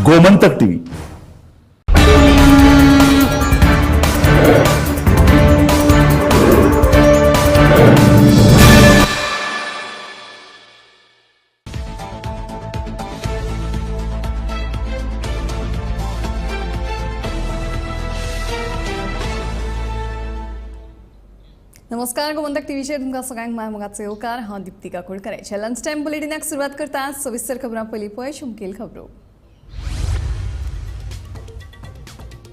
Gomantak TV. नमस्कार, गोमंतक टीव्हीचेर तुमकां सगळ्यांक माय मोगाचो येवकार. हांव दिप्ती काकोडकर. लंच टायम बुलेटिनाक सुरवात करता. सविस्तर खबरां. पयलीं पळय मुखेल खबरो.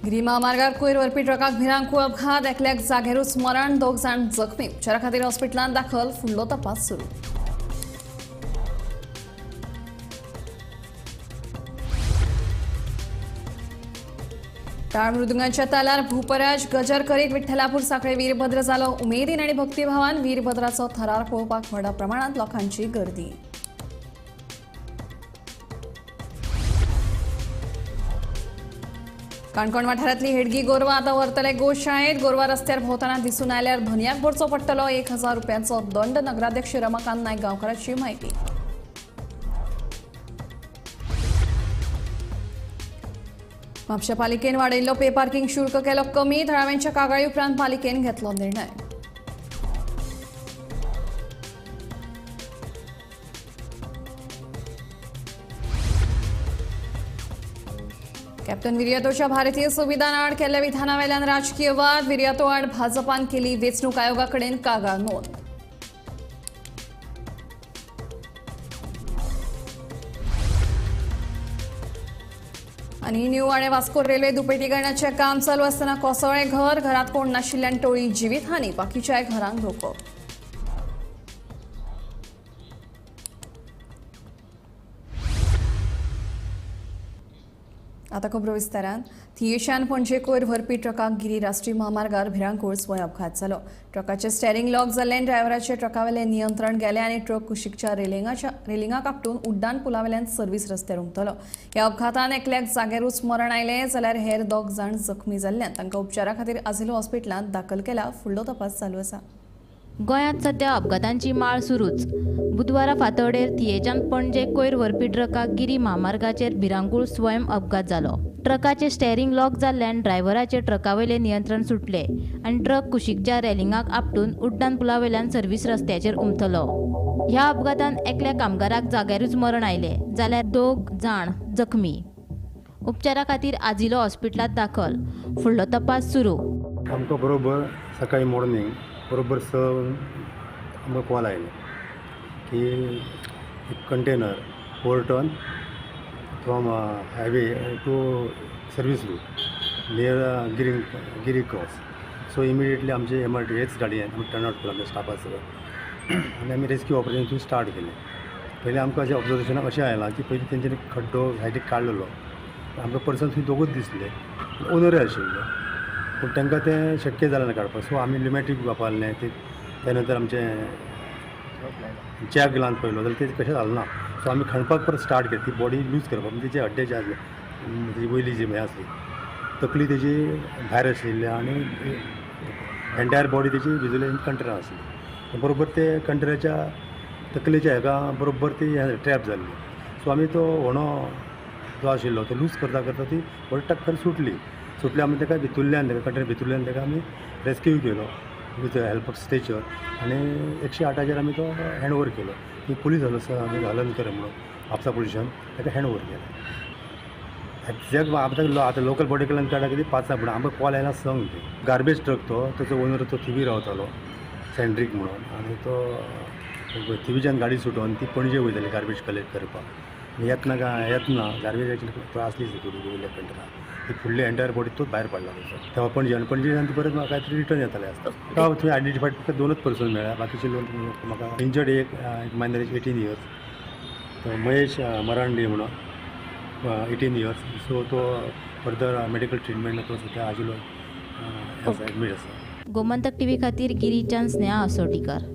गिरी महामार्गार कोयर व्हरपी ट्रकाक भिरांकूळ अपघात. एकल्याक जाग्यारूच मरण, दोग जाण जखमी. उपचारा खातीर हॉस्पिटलांत दाखल. फुडलो तपास सुरू. टाळ मृदुंगाच्या तालार भूपराज गजर करीत विठ्ठलापूर साखळे वीरभद्र जालो. उमेदीन आनी भक्तिभावान वीरभद्राचो थरार पळोवपाक व्हडा प्रमाणांत लोकांची गर्दी. काणकोण वाठारांतली हेडगी गोरवां आतां व्हरतले गोशाळेंत. गोरवां रस्त्यार भोंवतना दिसून आयल्यार धनयाक भरचो पडटलो 1000 रुपयांचो दंड. नगराध्यक्ष रमाकांत नायक गांवकाराची म्हायती. म्हापशा पालिकेन वाडयिल्लो पे पार्किंग शुल्क केलो कमी. थळाव्यांच्या कागाळी उपरांत पालिकेन घेतलो निर्णय. कॅप्टन विरियातोच्या भारतीय संविधान आड केल्ल्या विधानावेल्यान राजकीय वाद. विरियातो आड भाजपान केली वेंचणूक आयोगा कडेन कागाळ नोंद. आनी न्यू वाडें वास्को रेल्वे दुपेटीकरणाचें काम चालू आसतना कोसळ्ळें घर. घरांत कोण नाशिल्ल्यान टोळी जिवीतहानी. बाकीच्याय घरांक धोको. आता खबरो विस्तारान. थियेशान पणजे कोयर व्हरपी ट्रकाक गिरी राष्ट्रीय महामार्गार भिरांकूळ स्वयं अपघात जालो. ट्रकाचें स्टेरिंग लॉक जाल्ल्यान ड्रायव्हराचें ट्रकावेलें नियंत्रण गेलें आनी ट्रक कुशीकच्या रेलिंगाक आपटून उड्डाण पुलावेल्यान सर्वीस रस्त्यार उमथलो. ह्या अपघातान एकल्याक जाग्यारूच मरण आयलें जाल्यार हेर दोग जाण जखमी जाल्ल्यान तांकां उपचारा खातीर आझिलो हॉस्पिटलांत दाखल केला. फुडलो तपास चालू आसा. गोंयांत सध्या अपघातांची माळ सुरूच. बुधवारा फांतोडेर थियेच्यान पणजे कोयर व्हरपी ट्रकाक गिरी म्हामार्गाचेर भिरांकूळ स्वयं अपघात जालो. ट्रकाचें स्टेरिंग लॉक जाल्ल्यान ड्रायव्हराचें ट्रकावयलें नियंत्रण सुटलें आनी ट्रक कुशीकच्या रेलिंगाक आपटून उड्डाण पुलावेल्यान सर्वीस रस्त्याचेर उमथलो. ह्या अपघातान एकल्या कामगाराक जाग्यारूच मरण आयलें जाल्यार दोग जाण जखमी. उपचारा खातीर आझिलो हॉस्पिटलांत दाखल. फुडलो तपास सुरू. आमकां बरोबर सकाळी मॉर्निंग बरोबर 6 आमकां कॉल आयलो की एक container 4 ton from highway to service route near Giri cross. So immediately आमचे एम आर टी हेच गाडयेन आमी टर्न आउट केलो आमच्या स्टाफा सगळं आनी आमी रेस्क्यू ऑपरेशन थंय स्टार्ट केलें. पयलीं आमकां अशें ऑब्जर्वेशनाक अशें आयलां की पयलीं तेंच्यांनी खड्डो सायडीक काडलेलो. आमकां पर्सन थंय दोगूच दिसले, ओनरय आशिल्लो, पूण तांकां तें शक्य जालें ना काडपाक. सो आमी ल्युमॅटीक वापरलें ते, त्या नंतर आमचें जॅक लावन पळयलो जाल्यार तें कशें जालें ना. सो आमी खणपाक परत स्टार्ट केलें, ती बॉडी लूज करपाक. म्हणजे तेजे हड्डे जे आसले, तेजी वयली जी हें आसली तकली तेजी भायर आशिल्ली आनी एंटायर बॉडी तेजी भिजूले कंटेनर आसली. बरोबर ते कंटेनराच्या तकलेच्या हेका बरोबर ती ट्रॅप जाल्ली. सो आमी तो व्हणो जो आशिल्लो तो लूज करता करता ती बॉडी टक्कर सुटली. सुटली, आमी ताका भितुल्ल्यान, ताका कंटेनर भितुल्ल्यान ताका आमी रेस्क्यू केलो विथ हेल्प ऑफ स्ट्रेचर आनी 108चार आमी तो हँड ओवर केलो. ती पुलीस आसलो आमी हलनकर म्हणून म्हापसा पुलिसान ताका हँड ओवर केलो. एग्जॅक्ट आतां आतां लोकल बॉडी कडल्यान काडला कितें 5 पूण आमकां कॉल आयला 6 ते. गार्बेज ट्रक तो, ताचो ओनर तो थिवी रावतालो सेंड्रीक म्हणून आनी तो थिवीच्यान गाडी सुटोवन ती पणजे वयताली गार्बेज कलेक्ट करपाक. आनी येतना येतना गार्बेज एक्चुली आसली थोडी वयल्या कंटेनरान, ती फुडली एंटायर बॉडी तोच भायर पडला तसो. तेव्हा पणजे आनी पणजेच्यान ती परत म्हाका कांय रिटर्न येताले आसता. तेव्हा थंय आयडेंटिफायड फक्त दोनच पर्सन मेळ्ळ्या. बाकीचे लोक म्हाका इंजर्ड एक एक मायनर 18 इयर्स, तो महेश मरांडी म्हणून 18 इयर्स. सो तो फर्दर मेडिकल ट्रिटमेंट तो सद्या आजिलो एडमीट आसा. गोमंतक टीव्ही खातीर गिरीच्यान स्नेहा असोटीकर.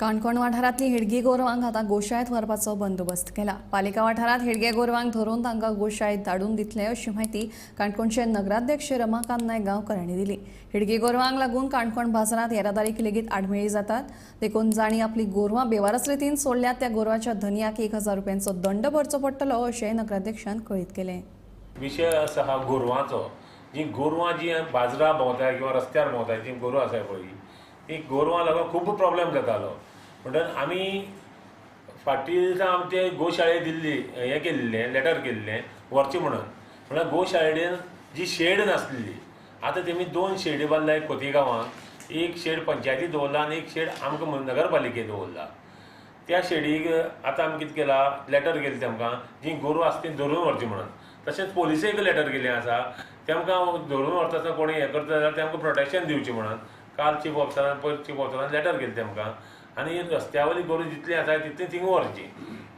काणकोण वाठारांतली हेडगी गोरवांक आतां गोशाळेंत व्हरपाचो बंदोबस्त केला. पालिका वाठारांत हेडगे गोरवांक धरून तांकां गोशाळेंत धाडून दितले अशी म्हायती काणकोणचे नगराध्यक्ष रमाकांत नायक गांवकर हांणी दिली. हेडगी गोरवांक लागून काणकोण बाजारांत येरादारीक लेगीत आडमेळी जातात. देखून जांणी आपली गोरवां बेवारस रितीन सोडल्यात त्या गोरवाच्या धनयाक 1000 रुपयांचो दंड भरचो पडटलो अशें नगराध्यक्षान कळीत केलें. विशय आसा हा गोरवांचो. जी गोरवां जी बाजरां भोंवताय किंवा रस्त्यार भोंवताय जी गोरवां आसाय पळय ती गोरवां लागून खूब प्रॉब्लेम जातालो. म्हणटन आमी फाटीं दिसा आमचे गोशाळे दिल्ली हें केल्लें लेटर केल्लें व्हरचें म्हणून. म्हणल्यार गोशाळेन जी शेड नासलेली आतां तेमी 2 शेडी बांदल्या खोती गांवांत. एक शेड पंचायती दवरला आनी एक शेड आमकां नगरपालिके दवरला. त्या शेडीक आतां आमी कितें केलां लेटर केलें तेमकां जी गोरवां आसा ती धरून व्हरची म्हणून. तशेंच पोलिसेक लेटर केल्लें आसा तेमकां धरून व्हरता आसतना कोणी हें करता जाल्यार तेमकां प्रोटेक्शन दिवचें म्हणून. काल चीफ ऑफिसरान पयर चीफ ऑफिसरान लेटर केलें तेमकां आनी रस्त्या वयली गोरवां जितलीं आसा तितलीं थिंगा व्हरचीं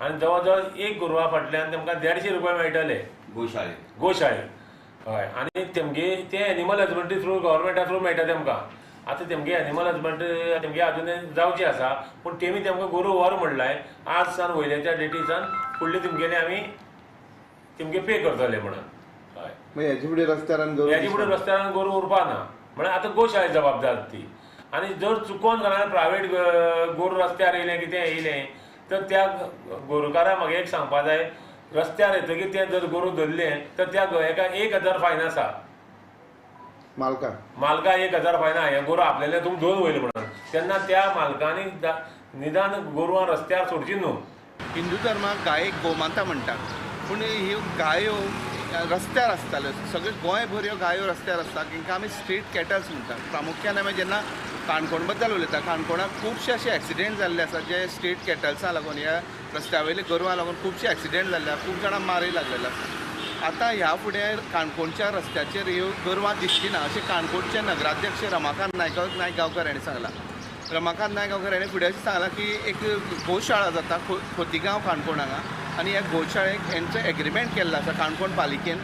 आनी जवळ जवळ एक गोरवा फाटल्यान तेमकां 150 रुपया मेळटले गोशाळेक. हय आनी तेमगे ते एनिमल हजबंड्री थ्रू गव्हर्मेंटा थ्रू मेळटा तेमकां. आतां तेमगे एनिमल हजबंड्री तेमगे आजून जावची आसा पूण तेमी तेमकां गोरवां व्हर म्हणलाय आज सान वयल्याच्या डेटी सान फुडले तेमगेले आमी तेमगे पे करतले म्हणून. हय हेजे फुडें रस्त्यार गोरवां उरपा ना म्हळ्यार आतां गोशाळे जबाबदार ती. आनी जर चुकोन घरान प्रायवेट गोरू रस्त्यार येयलें कितें येयलें तर त्या गोरुकाराक म्हाका एक सांगपा जाय रस्त्यार येतकीर तें जर गोरू धरलें तर त्या हेका 1000 फायन आसा. मालका 1000 फायन आहा. हें गोरू आपल्यालें तुमी धरून वयलें म्हणून तेन्ना त्या मालकांनी निदान गोरवां रस्त्यार सोडची न्हू. हिंदू धर्माक गायेक गोमाता म्हणटात पूण ह्यो गायो रस्त्यार आसताल्यो. सगळे गोंयभर ह्यो गायो रस्त्यार आसता तांकां आमी स्ट्रीट कॅटल्स म्हणटात. प्रामुख्यान आमी जेन्ना काणकोण बद्दल उलयता काणकोणाक खुबशे अशे एक्सिडेंट जाल्ले आसा जे स्ट्रीट कॅटल्सां लागून ह्या रस्त्या वयल्या गोरवां लागून खुबशे एक्सिडेंट जाल्ले आसा. खूब जाणां मारय लागलेले आसा. आतां ह्या फुडें काणकोणच्या रस्त्याचेर ह्यो गोरवां दिसची ना अशें काणकोणचे नगराध्यक्ष रमाकांत नायक गांवकर हांणी सांगलां. रमाकांत नायक गांवकर हांणी फुडें अशें सांगलां की एक गोशाळा जाता खोतीगांव काणकोण हांगा आनी ह्या गोशाळेक हेंचो एग्रीमेंट केल्लो आसा काणकोण पालिकेन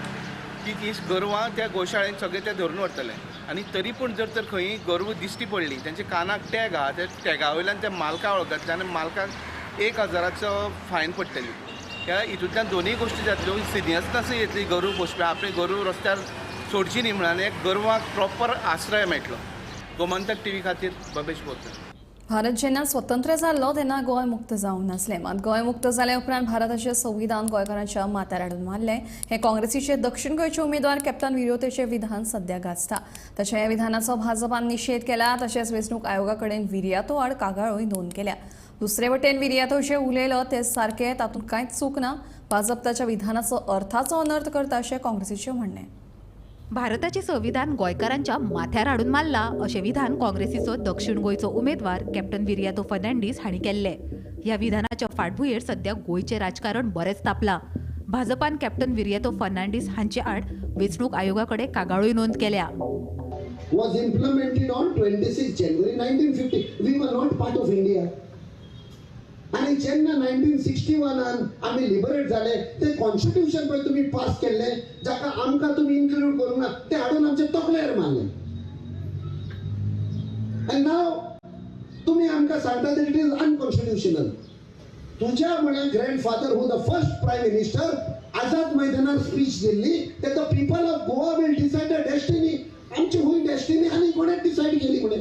की ती गोरवां त्या गोशाळेन सगळें ते धरून व्हरतले आनी तरी पूण जर तर खंयी गोरवां दिश्टी पडली तेंच्या कानाक टॅग आहा त्या टॅगा वयल्यान त्या मालका वळखतले आनी मालकाक 1000 फायन पडटली. ह्या हितूंतल्यान दोनूय गोश्टी जातल्यो. सिरियसनसूय येतली गोरू पोसपी आपली गोरू रस्त्यार सोडची न्ही म्हणून एक गोरवांक प्रॉपर आश्रय मेळटलो. गोमंतक टीव्ही खातीर बबेश बोरकर. भारत जेन्ना स्वतंत्र जाल्लो तेन्ना गोंय मुक्त जावंक नासलें. मात गोंय मुक्त जाल्या उपरांत भारताचें संविधान गोंयकारांच्या माथ्यार हाडून मारलें. हें काँग्रेसीचे दक्षिण गोंयचे उमेदवार कॅप्टन विरियातोचें विधान सध्या गाजता. तशें ह्या विधानाचो भाजपान निशेध केला. तशेंच वेंचणूक आयोगा कडेन विरियातो आड कागाळूय नोंद केल्या. दुसरे वटेन विरियातो जें उलयलो तें सारकें, तातूंत कांयच चूक ना. भाजप ताच्या विधानाचो अर्थाचो अनर्थ करता अशें काँग्रेसीचें म्हणणें. भारताचें संविधान गोंयकारांच्या माथ्यार हाडून मारला अशें विधान काँग्रेसीचो दक्षिण गोंयचो उमेदवार कॅप्टन विरियातो फर्नांडीस हांणी केल्लें. ह्या विधानाच्या फाटभुंयेर सध्या गोंयचें राजकारण बरेंच तापलां. भाजपान कॅप्टन विरियातो फर्नांडीस हांचे आड वेंचणूक आयोगा कडेन कागाळूय नोंद केल्या. Was implemented on 26 January 1950. We were not part of India. आनी जेन्ना 1961 आमी लिबरेट जाले ते कॉन्स्टिट्यूशन पळय तुमी पास केल्लें जाका आमकां तुमी इन्क्लूड करूंक ना तें हाडून आमच्या तकलेर मारलें. आनी नाव तुमी आमकां सांगता it is unconstitutional. तुज्या म्हळ्यार grandfather who the first prime minister Azad मैदानार स्पीच दिल्ली ते the people of Goa will decide the destiny. आमची हुय डेस्टिनी आनी कोणें डिसायड केली म्हणून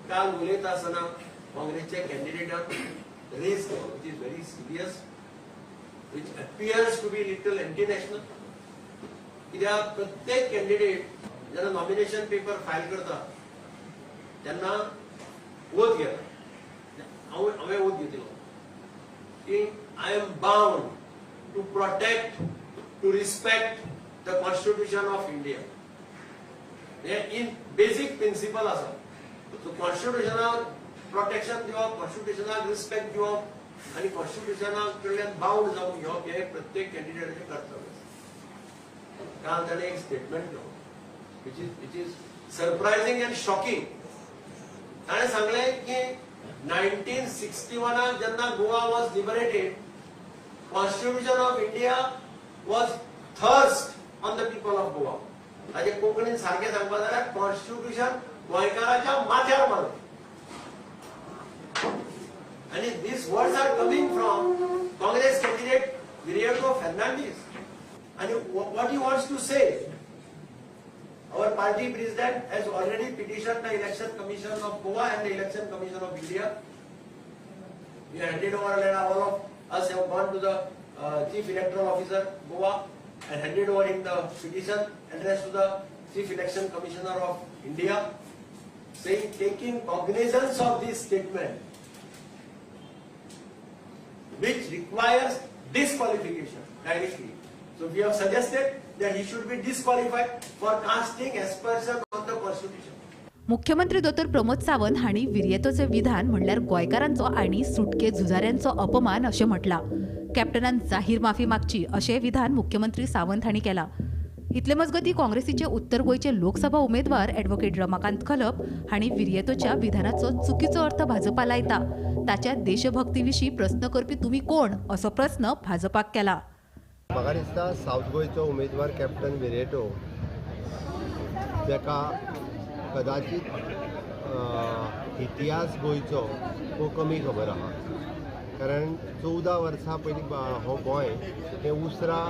काल उलयता आसतना काँग्रेसच्या कॅन्डिडेटान रेज केलो which is very serious, which appears to be little anti national. कित्याक प्रत्येक कॅन्डिडेट जेन्ना नॉमिनेशन पेपर फायल करता तेन्ना ओथ घेता. हांवें ओथ घेतिल्लो की I am bound to protect, to respect the constitution of India. हें इन बेजीक प्रिंसिपल आसा. सो कॉन्स्टिट्युशनाक प्रोटेक्शन दिवप, कॉन्स्टिट्युशनाक रिस्पेक्ट दिवप आनी कॉन्स्टिट्युशना कडल्यान बाउंड जावन घेवप हें प्रत्येक कॅन्डिडेटाचें कर्तव्य आसा. काल ताणें एक स्टेटमेंट दिलो which is surprising and shocking. ताणें सांगलें की 1961 जेन्ना Goa was liberated, constitution of India was thrust on the people of Goa. ताजे कोंकणीन सारकें सांगपा जाल्यार कॉन्स्टिट्युशन गोंयकाराच्या माथ्यार मारलें. आनी these words are coming from Congress candidate Viriato Fernandes. आनी what he wants to say, our party president has already petitioned the Election Commission of Goa and the Election Commission of India. We handed over a letter, all of us have gone to the Chief Electoral Officer Goa and handed over him the petition addressed to the Chief Election Commissioner of India, saying taking cognizance of this statement, which requires disqualification directly. So we have suggested that he should be disqualified for casting aspersion on the Constitution. मुख्यमंत्री दोतोर प्रमोद सावंत हांणी विरियतोचें विधान म्हणल्यार गोंयकारांचो आनी सुटके झुजाऱ्यांचो अपमान अशें म्हटलां. कॅप्टनान जाहीर माफी मागची अशें विधान मुख्यमंत्री सावंत हांणी केलां. इतले मजगतीं काँग्रेसीचे उत्तर गोंयचे लोकसभा उमेदवार ॲडव्होकेट रमाकांत खलप हांणी विरियतोच्या विधानाचो चुकीचो अर्थ भाजपा लायता, ताच्या देशभक्ती विशीं प्रस्न करपी तुमी कोण असो प्रस्न भाजपाक केला. म्हाका दिसता सावथ गोंयचो उमेदवार कॅप्टन विरियतो ताका कदाचित इतिहास गोंयचो तो कमी खबर आहा, कारण 14 वर्सां पयलीं हो गोंय हें उसरां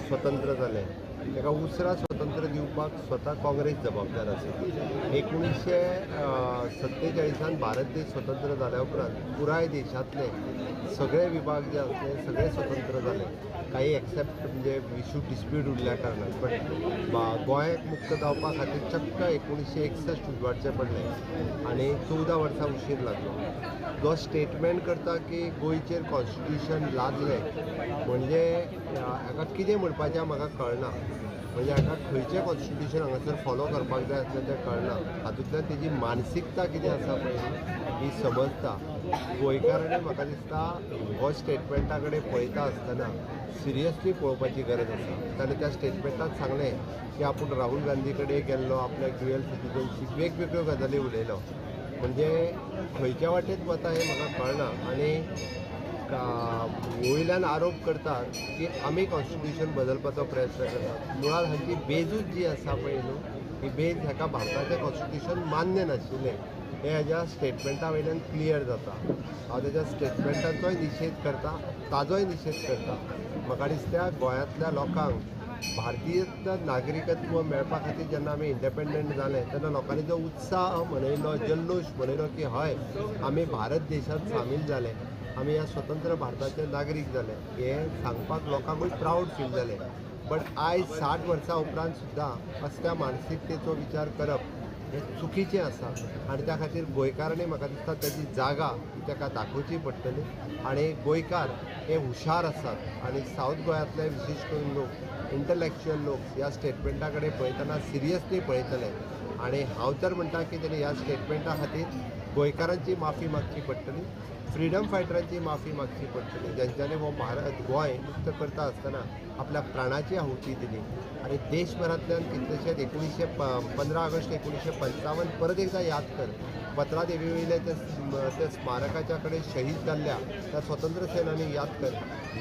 स्वतंत्र जालें. ताका उसरां स्वतंत्र दिवपाक स्वता काँग्रेस जबाबदार आसा. 1947 भारत देश स्वतंत्र जाल्या उपरांत पुराय देशांतले सगळे विभाग जे आसले सगळे स्वतंत्र जाले, काही एक्सेप्ट म्हणजे इशू डिस्प्यूट उरल्या कारणान, बट गोंयाक मुक्त जावपा खातीर चक्क 1961 उजवाडचें पडलें आनी 14 वर्सां उशीर लागलो. जो स्टेटमेंट करता की गोंयचेर कॉन्स्टिट्युशन लादलें म्हणजे हाका कितें म्हणपाचें म्हाका कळना, म्हणजे हाका खंयचें कॉन्स्टिट्युशन हांगासर फॉलो करपाक जाय आसलें तें कळना. हातूंतल्यान तेजी मानसिकता कितें आसा पळय ही समजता. गोंयकारांनी म्हाका दिसता हो स्टेटमेंटा कडेन पळयता आसतना सिरियसली पळोवपाची गरज आसा. ताणें त्या स्टेटमेंटात सांगलें की आपूण राहुल गांधी कडेन गेल्लो, आपल्याक ड्युएल सिटीजनशीप वेगवेगळ्यो गजाली उलयलो, म्हणजे खंयच्या वाटेत वता हें म्हाका कळना. आनी वयल्यान आरोप करतात की आमी कॉन्स्टिट्युशन बदलपाचो प्रयत्न करतात. मुळांत हांची बेजूच जी आसा पळय न्हू, ही बेज हाका भारताचें कॉन्स्टिट्युशन मान्य नाशिल्लें हें हाज्या स्टेटमेंटा वयल्यान क्लियर जाता. हांव तेज्या स्टेटमेंटाचोय निशेध करता, ताजोय निशेध करता. म्हाका दिसता गोंयांतल्या लोकांक भारतीय नागरिकत्व मेळपा खातीर जेन्ना आमी इंडिपेंडंट जाले तेन्ना लोकांनी जो उत्साह मनयलो, जल्लोश मनयलो की हय आमी भारत देशांत सामील जाले, आमी ह्या स्वतंत्र भारताचे नागरीक जाले, हें सांगपाक लोकांकूय प्रावड फील जालें. बट आयज 60 वर्सां उपरांत सुद्दां असल्या मानसिकतेचो विचार करप हें चुकीचें आसा आनी त्या खातीर गोंयकारांनी म्हाका दिसता ताजी जागा ताका दाखोवची पडटली. आनी गोंयकार हे हुशार आसात आनी सावथ गोंयांतले विशेश करून लोक, इंटलेक्च्युअल लोक ह्या स्टेटमेंटा कडेन पळयतना सिरियसली पळयतले. आनी हांव तर म्हणटा की तेणी ह्या स्टेटमेंटा खातीर गोंयकारांची माफी मागची पडटली, फ्रिडम फायटरांची माफी मागची पडटली, ज्यांच्यानी हो भारत गोंय मुक्त करता आसतना आपल्या प्राणाची आहुती दिली. आनी देशभरांतल्यान कितलेशेच 15 ऑगस्ट 1955 परत एकदा याद कर, पत्रादेवी वयल्या त्या स्मारकाच्या कडेन शहीद जाल्ल्या त्या स्वतंत्र सेनानी याद कर,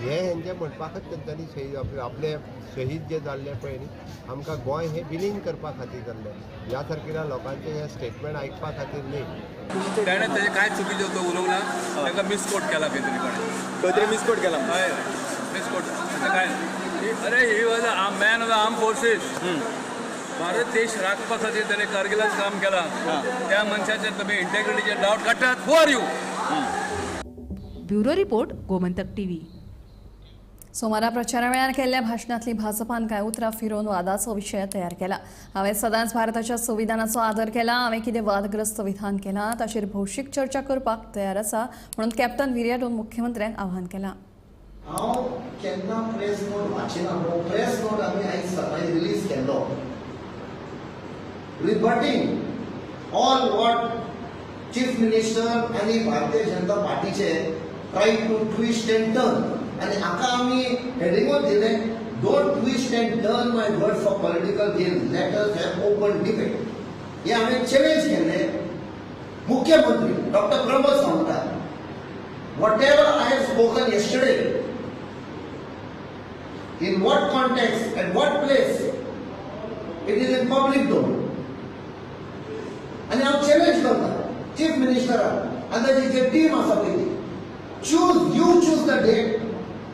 हे हेंचे म्हणपाकच तेंच्यांनी शहीद आपले शहीद जे जाल्ले पळय न्ही, आमकां गोंय हें विलीन करपा खातीर जाल्लें. ह्या सारकिल्या लोकांचें हें स्टेटमेंट आयकपा खातीर न्ही. ताणें तेजें कांय चुकीचें तो उलोवंक ना, ताका मिसकोट केला खंय तरी कोणें, खंय तरी मिसकोट केला, हय मिसकोट काय. अरे he was a man of the arm forces, Bharat देश राखपा खातीर ताणें कारगिलांत काम केलां. त्या मनशाचेर तुमी इंटेग्रिटीचेर डावट काडटात, who are you? Bureau report, Gomantak TV. सोमारा प्रचारा वेळार केल्ल्या भाशणांतली भाजपान कांय उतरां फिरोवन वादाचो विशय तयार केला. हांवें सदांच भारताच्या संविधानाचो आदर केला, हांवें कितें वादग्रस्त विधान केलां ताचेर भौशीक चर्चा करपाक तयार आसा म्हणून कॅप्टन विरियाटोन मुख्यमंत्र्यांक आव्हान केलां. हांव केन्ना प्रेस नोट वाचिना, पूण प्रेस नोट आमी आयज सकाळीं रिलीज केल्लो, rebutting all what chief minister आनी भारतीय जनता पार्टीचे try to twist and turn. आनी हाका आमी हेडिंगूच दिलें, don't twist and turn my word for political gain, let us have open debate. हें हांवें चॅलेंज केल्लें मुख्यमंत्री doctor Pramod Sawant, whatever I have spoken yesterday, in what context, at what place, it is in public domain. आनी हांव challenge करता chief मिनिस्टराक आनी ताची जी टीम आसा पळय ती, Choose, you choose the date,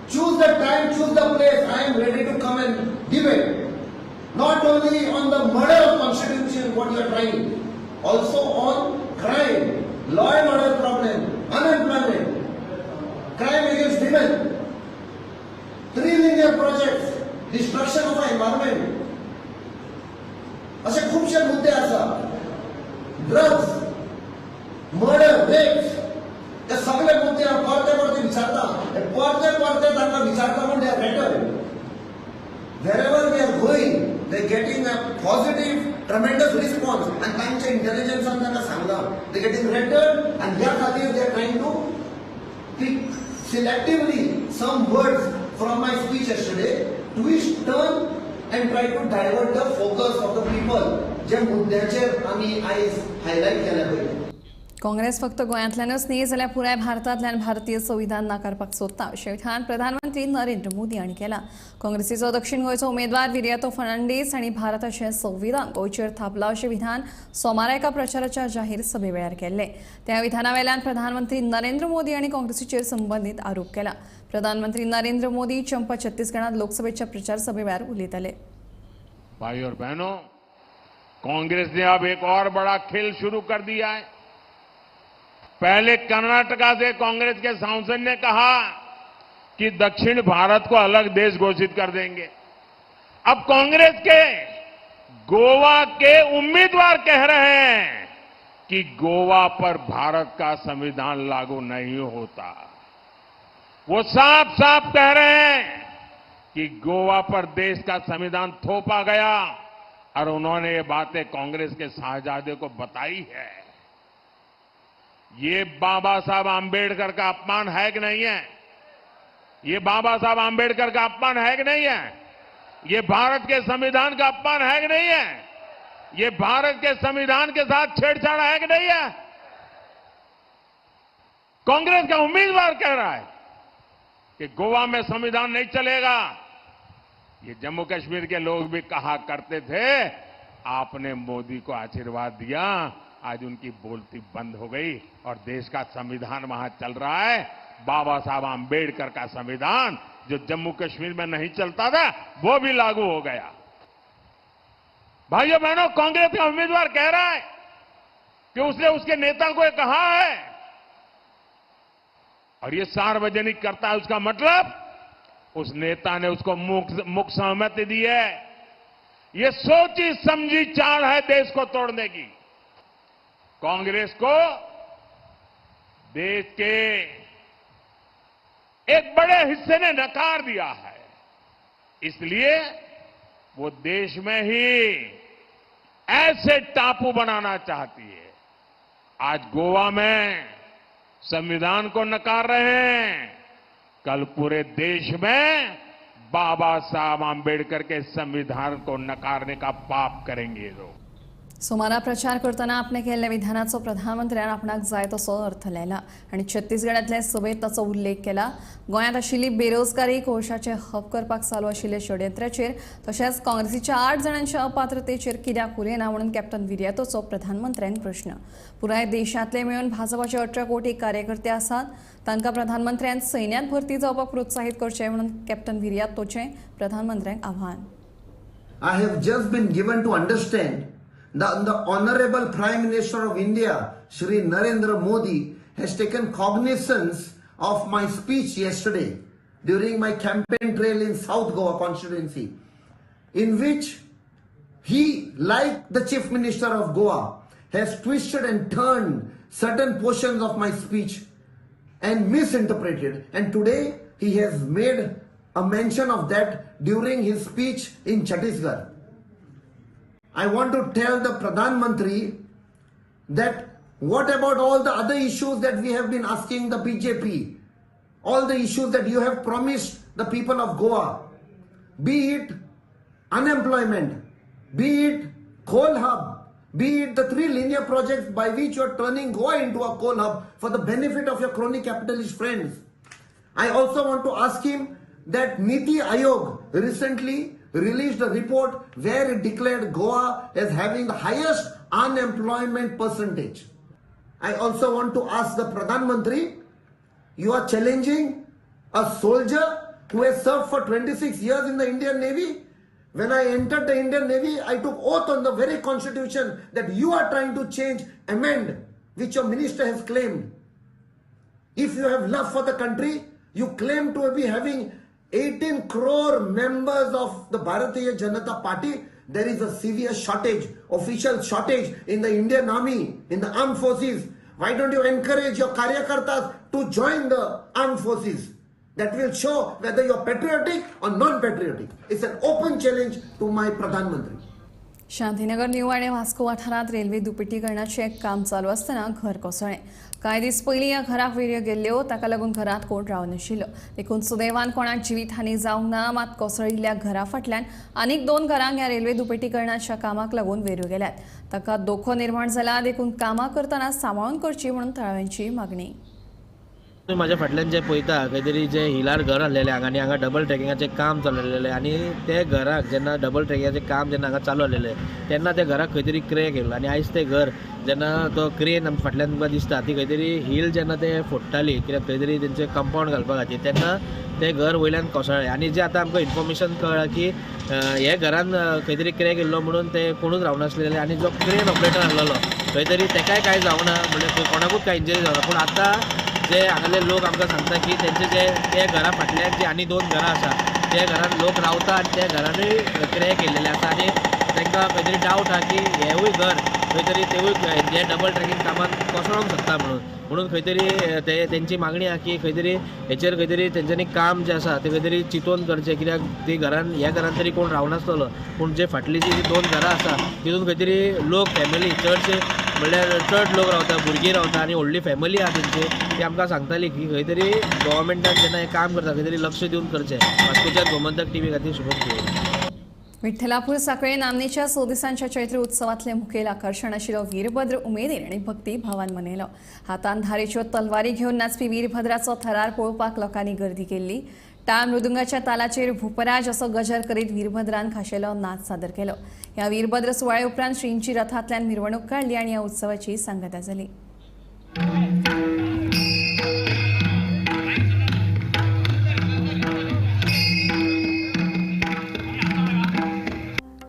choose the time, choose the place. I am ready to come and debate. Not only on the murder of constitution what you are trying, also on crime, law and order problem, unemployment, crime against women, three linear projects, destruction of our environment. असे खुबशे मुद्दे आसा. Drugs, murder, wraps, ते सगळे मुद्दे हांव परते परते विचारता. परते परते तांकां विचारता म्हूण they are better. Wherever we are going, they getting a positive tremendous response. आनी तांच्या इंटेलिजन्सान तांकां सांगलां, they getting rattled. आनी ह्या खातीर they are trying to pick selectively some words from my speech yesterday, twist, turn and try to divert the focus of the people जे मुद्द्याचेर आमी आयज highlight केल्या पळय. काँग्रेस फक्त गोंयांतल्यानच न्ही जाल्यार पुराय भारतांतल्यान भारतीय संविधान नाकारपाक सोदता अशें विधान प्रधानमंत्री नरेंद्र मोदी हांणी केलां. काँग्रेसीचो दक्षिण गोंयचो उमेदवार विरियातो फर्नांडीस हांणी भारताचें संविधान गोंयचेर थापलां अशें विधान सोमारा एका प्रचाराच्या जाहीर सभे वेळार केल्लें. त्या विधाना वेल्यान प्रधानमंत्री नरेंद्र मोदी हांणी काँग्रेसीचेर संबंदीत आरोप केला. प्रधानमंत्री नरेंद्र मोदी चंपा छत्तीसगडांत लोकसभेच्या प्रचार सभे वेळार उलयताले. भाई और बहनों, कांग्रेस ने अब एक और बड़ा खेल शुरू कर दिया है. पहले कर्नाटका से कांग्रेस के सांसद ने कहा कि दक्षिण भारत को अलग देश घोषित कर देंगे. अब कांग्रेस के गोवा के उम्मीदवार कह रहे हैं कि गोवा पर भारत का संविधान लागू नहीं होता. वो साफ साफ कह रहे हैं कि गोवा पर देश का संविधान थोपा गया और उन्होंने ये बातें कांग्रेस के शाहजादे को बताई है. ये बाबा साहब आंबेडकर का अपमान है कि नहीं है? ये बाबा साहब आंबेडकर का अपमान है कि नहीं है? ये भारत के संविधान का अपमान है कि नहीं है? ये भारत के संविधान के साथ छेड़छाड़ है कि नहीं है? कांग्रेस का उम्मीदवार कह रहा है कि गोवा में संविधान नहीं चलेगा. ये जम्मू कश्मीर के लोग भी कहा करते थे, आपने मोदी को आशीर्वाद दिया, आज उनकी बोलती बंद हो गई और देश का संविधान वहां चल रहा है. बाबा साहब आंबेडकर का संविधान जो जम्मू कश्मीर में नहीं चलता था वो भी लागू हो गया. भाइयों बहनों, कांग्रेस का उम्मीदवार कह रहा है कि उसने उसके नेता को कहा है और ये सार्वजनिक करता है, उसका मतलब उस नेता ने उसको मुख सहमति दी है. ये सोची समझी चाल है देश को तोड़ने की. कांग्रेस को देश के एक बड़े हिस्से ने नकार दिया है, इसलिए वो देश में ही ऐसे टापू बनाना चाहती है. आज गोवा में संविधान को नकार रहे हैं, कल पूरे देश में बाबा साहब आंबेडकर के संविधान को नकारने का पाप करेंगे लोग. सोमारा प्रचार करतना आपणे केल्ल्या विधानाचो प्रधानमंत्र्यान आपणाक जाय तसो अर्थ लायला आनी छत्तीसगडांतले सभेंत ताचो उल्लेख केला. गोंयांत आशिल्ली बेरोजगारी, कोळशाचे हब करपाक चालू आशिल्ले षडयंत्राचेर तशेंच काँग्रेसीच्या 8 जाणांच्या अपात्रतेचेर कित्याक उलयना म्हणून कॅप्टन विरियातोचो प्रधानमंत्र्यान प्रश्न. पुराय देशांतले मेळून भाजपाचे 18 कोटी कार्यकर्ते आसात, तांकां प्रधानमंत्र्यान सैन्यांत भरती जावपाक प्रोत्साहीत करचें म्हणून कॅप्टन विरियातोचें प्रधानमंत्र्यांक आव्हान. I have just been given to understand that the Honorable Prime Minister of India, Shri Narendra Modi, has taken cognizance of my speech yesterday during my campaign trail in South Goa constituency, in which he, like the Chief Minister of Goa, has twisted and turned certain portions of my speech and misinterpreted. And today he has made a mention of that during his speech in Chhattisgarh. I want to tell the Pradhan Mantri that what about all the other issues that we have been asking the BJP? All the issues that you have promised the people of Goa, be it unemployment, be it coal hub, be it the 3 linear projects by which you are turning Goa into a coal hub for the benefit of your crony capitalist friends. I also want to ask him that Niti Aayog recently released a report where it declared Goa as having the highest unemployment percentage. I also want to ask the Pradhan Mantri You are challenging a soldier who has served for 26 years in the Indian Navy. When I entered the Indian Navy, I took oath on the very constitution that you are trying to change, amend, which your minister has claimed. If you have love for the country, you claim to be having 18 crore members of the Bharatiya Janata Party. There is a severe shortage, official shortage in the Indian Army, in the armed forces. Why don't you encourage your karyakartas to join the armed forces? That will show whether you're patriotic or non-patriotic. It's an open challenge to my Pradhan Mantri. Shantinagar new आनी वास्को वाठारांत railway दुपेटीकरणाचें काम चालू आसतना घर कोसळ्ळें. कांय दीस पयलीं ह्या घराक वेऱ्यो गेल्ल्यो, ताका लागून घरांत कोण रावनाशिल्लो. देखून सुदैवान कोणाक जिवीत हानी जावंक ना. मात कोसळिल्ल्या घरा फाटल्यान आनीक 2 घरांक ह्या रेल्वे दुपेटीकरणाच्या कामाक लागून वेऱ्यो गेल्यात. ताका धोको निर्माण जाला, देखून कामां करतना सांबाळून करची म्हणून थळाव्यांची मागणी. म्हाज्या फाटल्यान जे पळयता खंय तरी जे हिलार घर आहलेलें हांगा आनी हांगा डबल ट्रॅकिंगाचें काम चललेलें आनी ते घराक जेन्ना डबल ट्रॅकिंगाचें काम जेन्ना हांगा चालू आहलेलें तेन्ना त्या घराक खंय तरी क्रॅक येयलो आनी आयज तें घर जेन्ना तो क्रेन आमच्या फाटल्यान तुमकां दिसता ती खंय तरी हिल जेन्ना ते फोडटाली कित्याक खंय तरी तेंचें कंपावंड घालपा खातीर तेन्ना तें घर वयल्यान कोसळ्ळें. आनी जें आतां आमकां इन्फॉर्मेशन कळ्ळां की हे घरान खंय तरी क्रॅक येयल्लो म्हणून ते कोणूच रावनासलेले आनी जो क्रेन ऑपरेटर आहलेलो खंय तरी तेकाय कांय जावना म्हणल्यार कोणाकूच कांय इंजरी जावना. पूण आतां जे हांगाले लोक आमकां सांगता की तेंचे जे ते घरा फाटल्यान जी आनी 2 घरां आसा त्या घरान लोक रावता आनी त्या घरानूय क्रॅक येयल्लेले आसा आनी तांकां खंय तरी डावट आहा की हेवूय घर खंय तरी तेवूय हे डबल ट्रॅकिंग कामाक कोसळोंक शकता म्हणून म्हणून खंय तरी ते तेंची मागणी आहा की खंय तरी हेचेर खंय तरी तेंच्यांनी काम जें आसा तें खंय तरी चिंतून करचें कित्याक ती घरान ह्या घरान तरी कोण रावनासतलो पूण जे फाटली जी 2 घरां आसा तितून खंय तरी लोक फॅमिली चडशे म्हणल्यार चड लोक रावता, भुरगीं रावता आनी व्हडली फॅमिली आहा तेंची. ती आमकां सांगताली की खंय तरी गव्हर्मेंटान जेन्ना हें काम करता खंय तरी लक्ष दिवन करचें. वास्कोच्यान गोमंतक टीव्ही खातीर शुभम तिवारी. विठ्ठलापूर साखळे नामनेच्या 100 दिसांच्या चैत्र उत्सवातले मुखेल आकर्षण आशिल्लो वीरभद्र उमेदीन आनी भक्ती भावान मनयलो. हातान धारेच्यो तलवारी घेवन नाचपी वीरभद्राचो थरार पळोवपाक लोकांनी गर्दी केल्ली. टाळ मृदुंगाच्या तालाचेर भूपराज असो गजर करीत वीरभद्रान खाशेलो नाच सादर केलो. ह्या वीरभद्र सुवाळ्या उपरांत श्रींची रथांतल्यान मिरवणूक काडली आनी ह्या उत्सवाची सांगता जाली.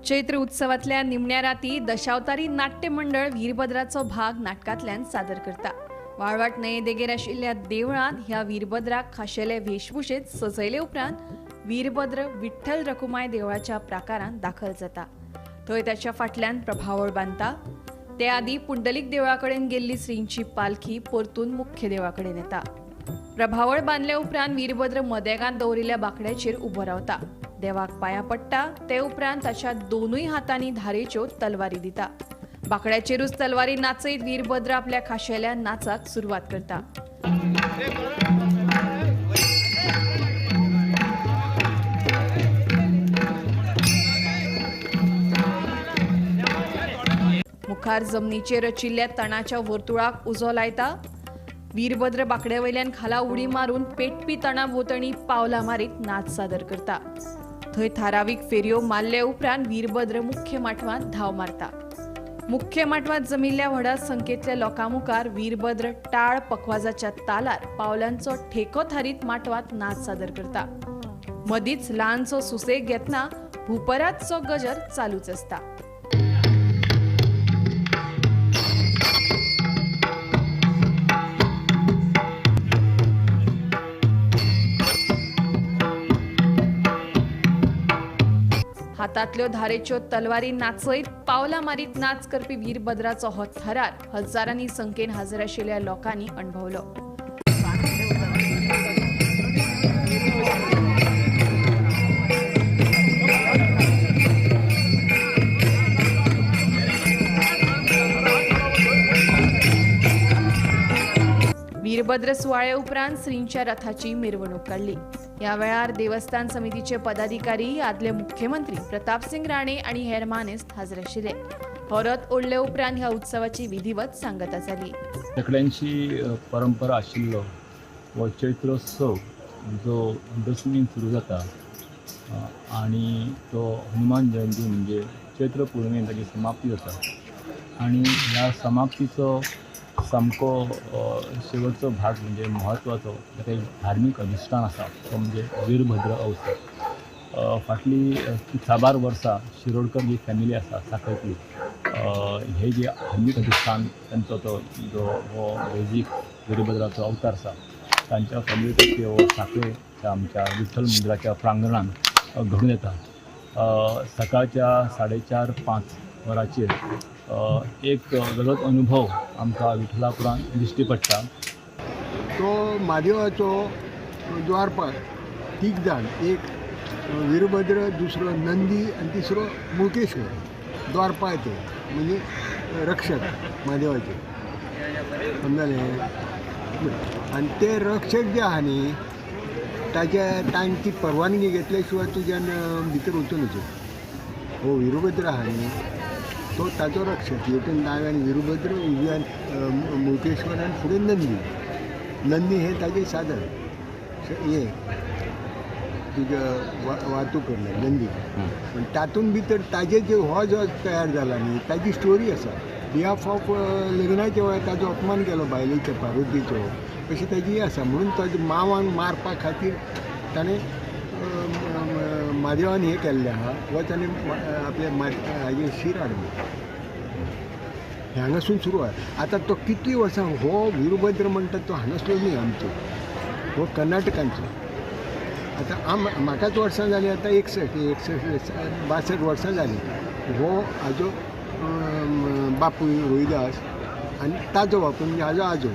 चैत्र उत्सवातल्या निमण्या राती दशावतारी नाट्य मंडळ वीरभद्राचो भाग नाटकांतल्यान सादर करता. वाळवाट न्हंये देगेर आशिल्ल्या देवळांत ह्या वीरभद्राक खाशेले वेशभूषेत सजयले उपरांत वीरभद्र विठ्ठल रकुमाय देवळाच्या प्राकारांत दाखल जाता. थंय ताच्या फाटल्यान प्रभावळ बांदता. ते आदी पुंडलीक देवळा कडेन गेल्ली श्रींची पालखी परतून मुख्य देवळा कडेन येता. प्रभावळ बांदल्या उपरांत वीरभद्र मदेगांत दवरिल्ल्या बांकड्याचेर उबो रावता. देवाक पांयां पडटा. ते उपरांत ताच्या दोनूय हातांनी धारेच्यो तलवारी दिता. बांकड्याचेरूच तलवारी नाचयत वीरभद्र आपल्या खाशेल्या नाचाक सुरवात करता. मुखार जमनीचेर रचिल्ल्या तणाच्या वर्तुळाक उजो लायता. वीरभद्र बांकड्या वयल्यान खाला उडी मारून पेटपी तणा भोंवतणी पावलां मारीत नाच सादर करता. थंय थारावीक फेरयो मारले उपरांत वीरभद्र मुख्य माटवांत धांव मारता. मुख्य माटवांत जमिल्ल्या व्हडा संख्येंतल्या लोकां मुखार वीरभद्र टाळ पखवाजाच्या तालार पावलांचो ठेको थारीत माटवांत नाच सादर करता. मदींच ल्हानसो सुसेग घेतना भूपराजचो गजर चालूच आसता. हातांतल्यो धारेच्यो तलवारी नाचयत पावलां मारीत नाच करपी वीरभद्राचो हो थरार हजारांनी संख्येन हजर आशिल्ल्या लोकांनी अणभवलो. वीरभद्र सुवाळ्या उपरांत श्रींच्या रथाची मिरवणूक काडली. ह्या वेळार देवस्थान समितीचे पदाधिकारी, आदले मुख्यमंत्री प्रतापसिंग राणे आनी हेर मानेस्त हाजीर आशिल्ले. हो रथ ओडले उपरांत ह्या उत्सवाची विधिवत सांगता जाली. सगळ्यांची परंपरा आशिल्लो हो चैत्रोत्सव जो दशमीन सुरू जाता आनी तो हनुमान जयंती म्हणजे चैत्र पौर्णिमेन ताची समाप्ती जाता आनी ह्या समाप्तीचो सामको शेवटचो भाग म्हणजे म्हत्वाचो ताका एक धार्मीक अधिश्ठान आसा तो म्हणजे वीरभद्र अवसर. फाटली साबार वर्सां शिरोडकर जी फॅमिली आसा साखळेंतली, हे जे धार्मीक अधिश्ठान तांचो तो जो हो वैजीक वीरभद्राचो अवतार आसा तांच्या फॅमिली हो साखळेच्या आमच्या विठ्ठल मंदिराच्या प्रांगणांत घडून येता. सकाळच्या 4:30-5 वरांचेर एक वेगळोच अनुभव आमकां विठ्ठलापुरांत दिश्टी पडटा. तो म्हादेवाचो द्वारपाल तीग जाण, एक वीरभद्र, दुसरो नंदी आनी तिसरो मुळकेश्वर. द्वारपाल ते म्हणजे रक्षक म्हादेवाचे, समजलें. आनी ते रक्षक जे आहा न्ही ताच्या तांची परवानगी घेतल्या शिवाय तुज्यान भितर वचूं नजो. हो वीरभद्र आहा न्ही तो ताचो रक्षक. हेतून दाव्यान वीरभद्र, उजव्यान मुळकेश्वर आनी फुडें नंदी. नंदी हे ताजें साधन हें तुज्या वाहतूक करलें नंदी. पण तातूंत भितर ताजे जे हो जो तयार जाला न्ही ताजी स्टोरी आसा. बिहाफ ऑफ लग्नाच्या वेळार ताजो अपमान केलो बायलेचो, पार्वतीचो, अशी ताजी आसा. म्हणून ताजे मावान मारपा खातीर ताणें म्हादेवान हें केल्लें आहा वा ताणें आपल्या हाजेर शीर हाडलें. हें हांगासून सुरवात. आतां तो कितलीं वर्सां हो वीरभद्र म्हणटा तो हांगासलो न्ही आमचो, हो कर्नाटकांचो. आतां म्हाकाच वर्सां जालीं आतां 61 62 वर्सां जालीं. हो हाजो बापूय रोहिदास आनी ताजो बापूय म्हणजे हाजो आजो.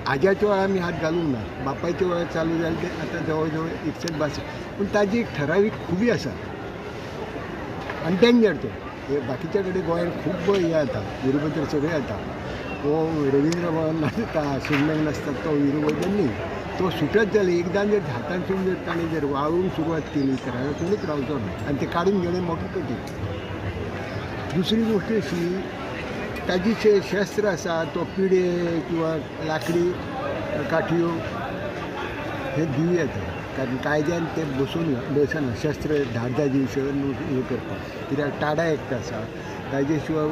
आज्याच्या वेळार आमी हात घालूंक ना, बापायच्या वेळार चालू जालें तें आतां जवळ जवळ 61 62. पूण ताजी एक ठरावीक खुबी आसा आनी डेंजर तो. हे बाकीच्या कडेन गोंयांत खूब हें जाता, वीरभद्र सगळें जाता. हो रविंद्र भवन नासता, सिग्नल नासता, तो वीरभद्र न्ही. तो सुटत जाले एकदां जर हातांतसून जर ताणें जर वाळूंक सुरवात केली तर हांगा कोणूच रावचो ना आनी ते काडून घेणें मोठें कठीण. दुसरी गोश्ट अशी ताजी शस्त्र आसा तो पिडे किंवा लाकडी काठयो हे दिवं येता, कारण कायद्यान ते बसून बसना शस्त्र 10-10 दीस हें करपाक. कित्याक टाडा एक्ट आसा ताजे शिवाय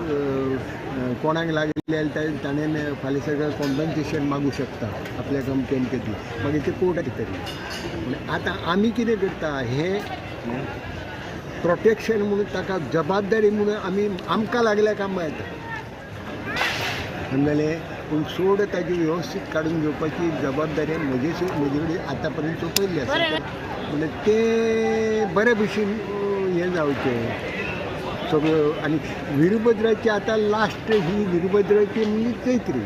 कोणाक लागले जाल्यार ताणें फाल्यां सगळें कॉम्पन्सेशन मागूं शकता आपल्या कंप्लेन केली, मागीर ते कोर्टाक तरी. पूण आतां आमी कितें करता हें प्रोटेक्शन म्हणून ताका जबाबदारी म्हणून आमी आमकां लागल्या कामां येता, समजलें. पूण सोड ताजी वेवस्थीत काडून घेवपाची जबाबदारी म्हजे कडेन आतां पर्यंत सोंपयल्ली आसा. म्हणजे तें बरे भशेन हें जावचें सगळ्यो. आनी वीरभद्राची आतां लास्ट ही वीरभद्राची म्हणजे चैत्री.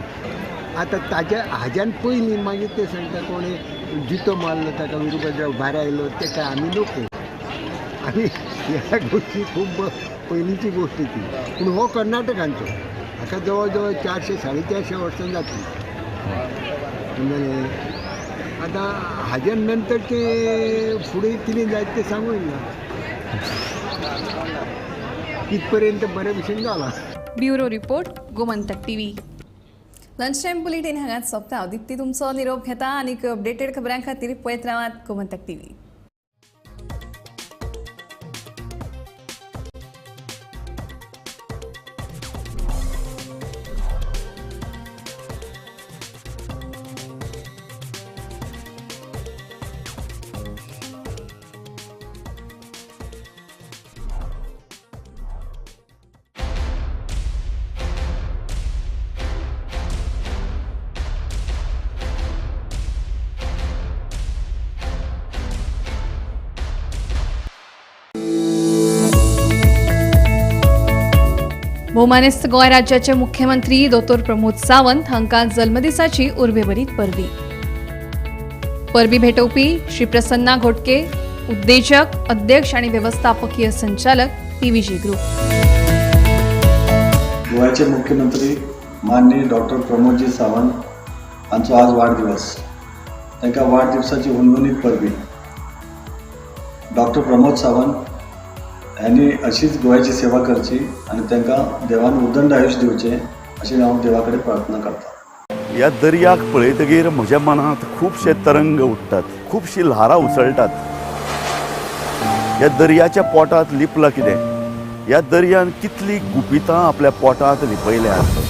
आतां ताज्या हाज्यान पयलीं मागीर ते सांगता कोणें जितो मारलो ताका वीरभद्रा भायर आयलो ते काय आमी नको. आनी ह्या गोश्टी खूब पयलींची गोश्ट ती. पूण हो कर्नाटकांचो, हाका जवळ जवळ 400 450 वर्सां जातली, समजलें. आतां हाज्या नंतर ते फुडें कितें जायत तें सांगूं येना, तितपर्यंत बरे भशेन जाला. Bureau report, Gomantak TV. Lunch time bulletin हांगाच सोंपता. हांव दीप्ती तुमचो निरोप घेता आनी अपडेटेड खबरां खातीर पळयत रावात गोमंतक टीव्ही. भोवमानेस्त गोंय राज्याचे मुख्यमंत्री दोतोर प्रमोद सावंत हांकां जल्मदिसाची उर्बेभरीत परबी. परबी भेटोवपी श्री प्रसन्ना घोटके, उद्देजक, अध्यक्ष आनी वेवस्थापकीय संचालक पीव्हीजी ग्रुप. गोव्याचे मुख्यमंत्री माननीय डॉक्टर प्रमोदजी सावंत हांचो आज वाडदिवस. तांकां वाडदिवसाची हुनहुनीत परबी. डॉक्टर प्रमोद सावंत हांणी अशीच गोव्याची सेवा करची आनी तांकां देवान उदंड आयुश्य दिवचें अशें हांव देवा कडेन प्रार्थना करता. ह्या दर्याक पळयतगीर म्हज्या मनांत खुबशे तरंग उठ्ठात, खुबशीं ल्हारां उसळटात. ह्या दर्याच्या पोटांत लिपलां कितें? ह्या दर्यान कितलीं गुपितां आपल्या पोटांत लिपयल्यात.